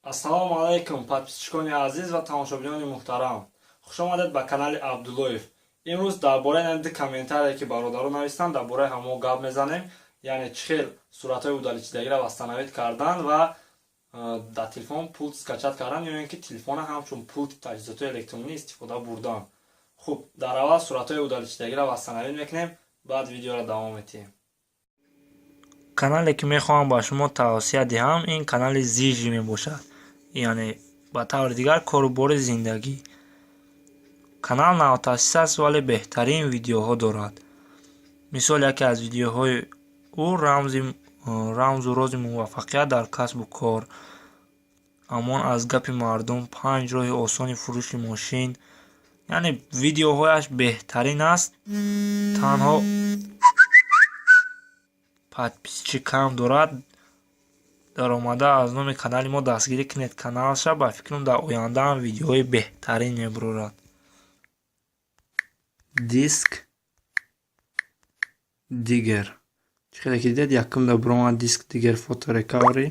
Ассалому алайкум, подписчикони азиз ва тамошобинони муҳтарам. Хуш омадед ба канали Абдуллоев. Имрӯз дар бораи ду комментарие, ки бародарон навистанд, дар бораи ҳамо гап мезанем, яъне чӣ хел суратҳои удалить-шидагиро восстановить кардан ва дар телефон пульт скачать кардан ё ин ки телефона ҳамчун пульти таҷҳизоти электронӣ истифода бурдан. Хуб, дар аввал суратҳои удалить-шидагиро восстановить мекунем, баъд видеоро давом медиҳем. Канале, ки мехоҳам ба шумо тавсия диҳам, ин канали Зижи мебошад, яъне ба таври дигар Корубори зиндагӣ. Канал навтаъсис аст, вале беҳтарин видеоҳо дорад. Мисол, яке аз видеоҳои ӯ рамзу рози муваффақият дар касбу кор, амон аз гапи мардум, панҷ роҳи осони фурӯши мошин. Яъне видеоҳояш беҳтарин аст, танҳо подписчик кам дорад. Даромада аз номи канали мо дастгирӣ кунед каналша. Ба фикрам, дар ояндаам видеоҳои беҳтарин мебурорад. Диск Digger. Чӣ хеле ки дидед, якумда буромад Disk Digger Photo Recovery.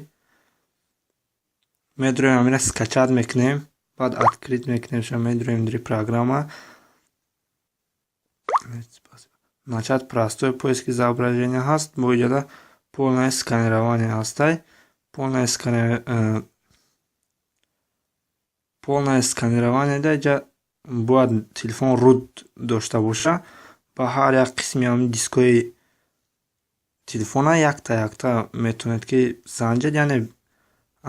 Медроем, ҳамина скачать мекунем, баъд открыть мекунем ша, медроем дри программа. Начать простой поиск изображения ҳаст, бо иҷода полное сканирование ҳастай. Полное сканирование да иҷа бояд телефон root дошта боша. Ба ҳар як қисми ҳамин дискҳои телефона якта якта метавонед ки санҷед. Яъне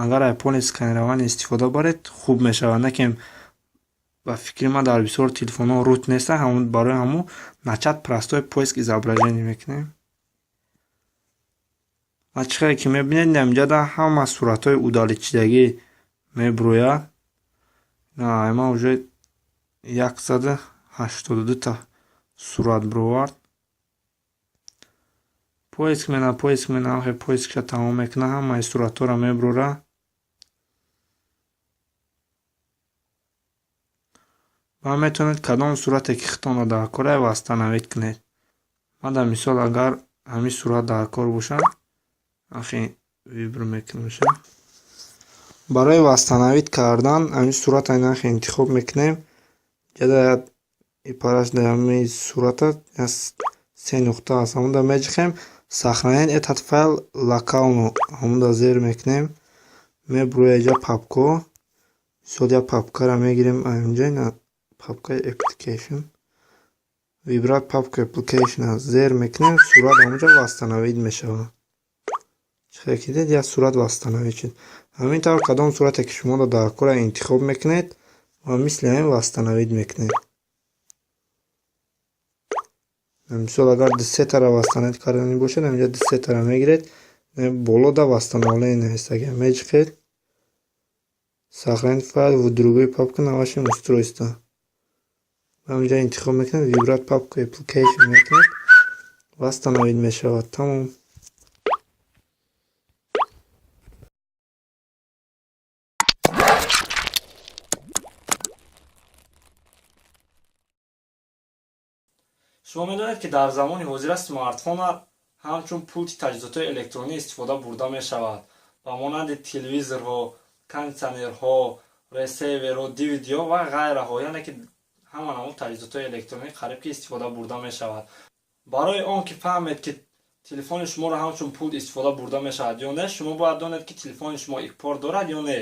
агар ай полное сканирование истифода баред, хуб мешавад. Не ки ба фикри ман дар бисёр телефонҳо root неста, ҳамун барои ҳамун начать простой поиск изображения мекунем. Ва чӣ хеле ки мебинед, инҷода ҳама суратҳои удалить-шидагӣ мебурояд. Ман уже 182 та сурат бировард. Поиск мена, поиск мена, ҳамхел поискша тамом мекунад, ҳамаи суратҳоро мебурора. Ва метавонед кадом сурате ки худтонро дар кор восстановить кунед. Ман дар мисол, агар ҳамин сурат дар кор бошад, ахи выбор мекунамша. Барои восстановить кардан ҳамин сурата инахе интихоб мекунем. Ҷада ипараш дар ҳамин сурата се нуқта аст, ҳамонда меҷихем, сохранить этот файл локально ҳамонда зер мекунем. Мебурояд иҷа папко. Мисол, як папкаро мегирем инҷа, ина папкаи application. Выбрать папку application зер мекунем, сурат ҳамонҷа восстановить мешавад. Чӣ хеле ки дидед, як сурат восстановить шуд. Ҳамин тавр кадом сурате ки шуморо дар кора интихоб мекунед ва мисли ҳамин восстановить мекунед. Мисол, агар ду-сетаро восстановить кардани бошад, ҳаминҷа ду-сетаро мегиред, болода восстановление навистага меҷиқед. Сохранить файл в другую папку на вашем устройстве. Ҳаминҷа интихоб мекунед, выбрать папку application мекунед, восстановить мешавад. Тамом. Шумо медонед, ки дар замони ҳозира смартфона ҳамчун пулти таҷҳизотҳои электронӣ истифода бурда мешавад, ба монанди телевизорҳо, кондитсионерҳо, ресиверҳо, дивидиҳо ва ғайраҳо. Яъне ки ҳама намуд таҷҳизотҳои электронӣ қариб ки истифода бурда мешавад. Барои он ки фаҳмед, ки телефони шуморо ҳамчун пулт истифода бурда мешавад ё не, шумо бояд донед, ки телефони шумо ИК-порт дорад ё не.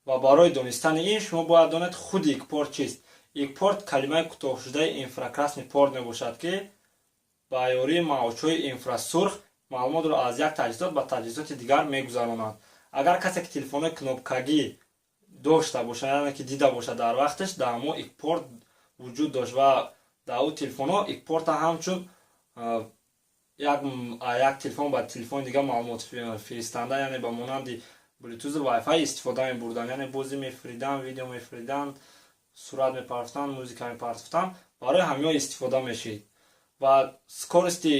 Ва барои донистани ин шумо бояд донед, худи ИК-порт чист. ИК-порт калимаи кӯтоҳшудаи инфракрасный порт мебошад, ки ба ёрии мавҷҳои инфрасурх маълумотро аз як таҷҳизот ба таҷҳизоти дигар мегузаронад. Агар касе ки телефонҳои кнопкагӣ дошта бошад, яъне ки дида бошад, дар вақташ дар ҳамо ИК-порт вуҷуд дошт ва дар ӯ телефонҳо ИК-порта ҳамчун як телефон ба телефони дигар маълумот фиристанда, яъне ба монанди Bluetooth, Wi-Fi истифода мебурданд. Яъне бозӣ мефириданд, видео мефириданд, сурат мепартофтанд, музика мепартофтанд, барои ҳамиҳо истифода мешид. Ва скорости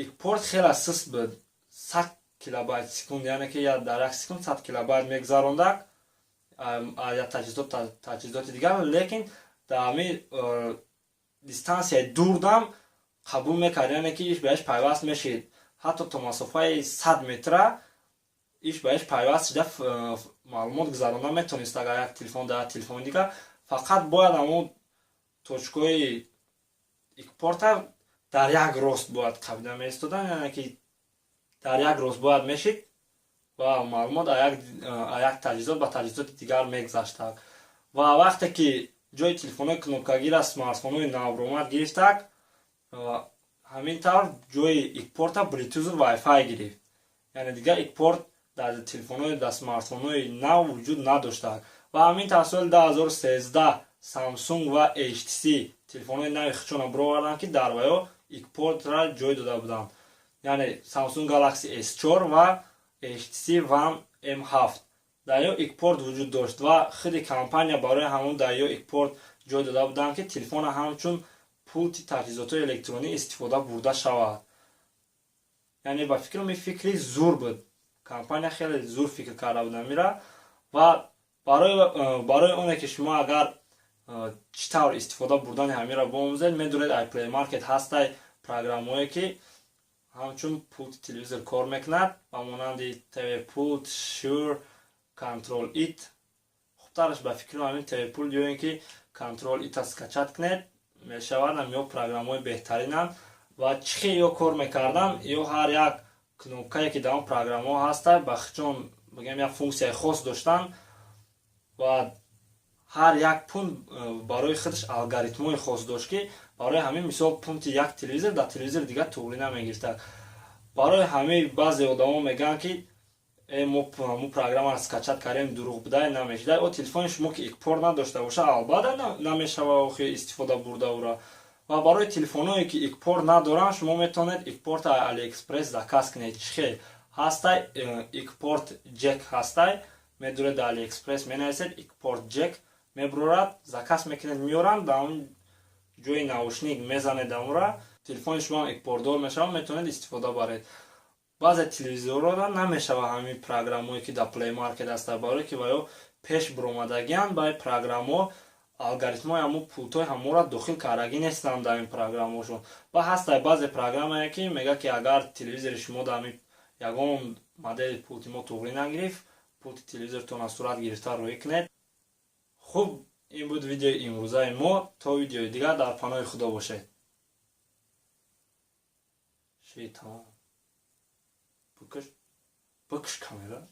ИК-порт хеле суст буд, 100 килобайт секунд, яъне ки дар як секунд 100 килобайт мегузарондак як таҷҳизот таҷҳизоти дигар. Лекин дар ҳамин дистанцияи дурдам қабул мекард, яъне ки иш ба иш пайваст мешид, ҳатто то масофаи 100 метра иш ба иш пайваст шуда. Маълумот гузаронда метавонист, агар як телефон дар як телефони дигар, фақат бояд ҳамон точкаҳои ИК-порта дар як рост бояд қабида меистодан, яъне ки дар як рост бояд мешид ва маълумот як таҷҳизот ба таҷҳизоти дигар мегузаштак. Ва вақте ки ҷои телефонҳои кнопкагира смартфонҳои навромад гирифтак, ҳамин тавр ҷои ИК-порта Bluetooth, Wi-Fi гирифт, яъне дигар ИК-порт дар телефонҳои, дар смартфонҳои нав вуҷуд надоштак. Ва ҳамин тавр соли 2013 Samsung ва HTC телефонҳои нави худшонро бироварданд, ки дар ваё ИК-портра ҷой дода буданд, яъне Samsung Galaxy S4 ва HTC One M7. Дар ё ИК-порт вуҷуд дошт ва худи компания барои ҳамон дар ё ИК-порт ҷой дода буданд, ки телефонро ҳамчун пулти таҷҳизотҳои электронӣ истифода бурда шавад. Яъне, ба фикрам, ин фикри зур буд, компания хеле зур фикр карда буд амира. Ва барои оне ки шумо агар чӣ тавр истифода бурдани ҳамира биомӯзед, медонед, ай Play Market ҳастай программое, ки ҳамчун пулти телевизор кор мекунад, ба монанди TV Pult, Shure Control It. Хубтараш, ба фикрам, ҳамин TV Pult ё ин ки Control It скачать кунед, мешавад. Ё программаҳои беҳтаринанд. Ва чӣ хел ё кор мекардам? Ё ҳар як кнопкае, ки дар он программаҳо ҳаста, ба чун бигем, як функсияи хос доштанд ва ҳар як пункт барои худаш алгоритмҳои хос дошт, ки барои ҳамин, мисол, пункти як телевизор дар телевизори дигар туғрӣ намегирифта. Барои ҳамин баъзе одамо мегӯянд, ки мо программаро скачать кардем, дурӯғ будай, намешидай. О телефони шумо ки ИК-порт надошта боша, албатта, намешава охи истифода бурда ура. Ва барои телефонҳое, ки ИК-порт надоранд, шумо метавонед ИК-порта Алиэкспресс заказ кунед. Чӣ хел ҳастай? ИК-порт ҷек ҳастай, медуред, дар Алиэкспресс менависед «ИК-порт ҷек», мебурорад, заказ мекунед, меоранд, дар он ҷои наушник мезанед амура, телефони шумо ИК-портдор мешавад, метавонед истифода баред. Баъзе телевизорҳоро намешава ҳамин программое, ки дар Play Market ҳаста, барое ки ваё пеш буромадагианд ба программҳо, алгоритмҳои ҳамун пултҳои ҳамонро дохил кардагӣ нестанд дар ин программҳошон. Ва ҳастай баъзе программае, ки мегӯяд, ки агар телевизори шумо дар ҳамин ягон модели пулти мо туғрӣ нагирифт, пулти телевизортон аз сурат гирифта роҳӣ кунед. Хуб, ин буд видеои имрӯзаи мо. То видеои дигар дар паноҳи Худо бошед. Ши, тамом. Бикаш, бикаш камера.